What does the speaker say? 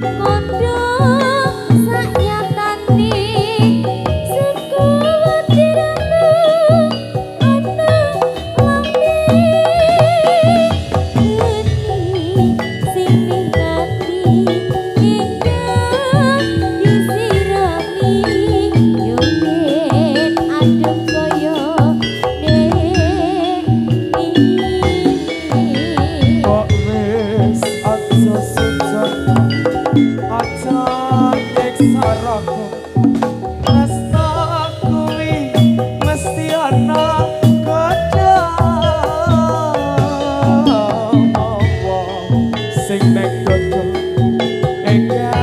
Kondo saknyatane sekuwatirmu ana lambe geni sing ning ati ingkang disirami yo ben adem kaya dene. Kok wis aja sujud, aja nyiksa raga. Tresna kuwi mesti ana godha sing nek dodo enggal.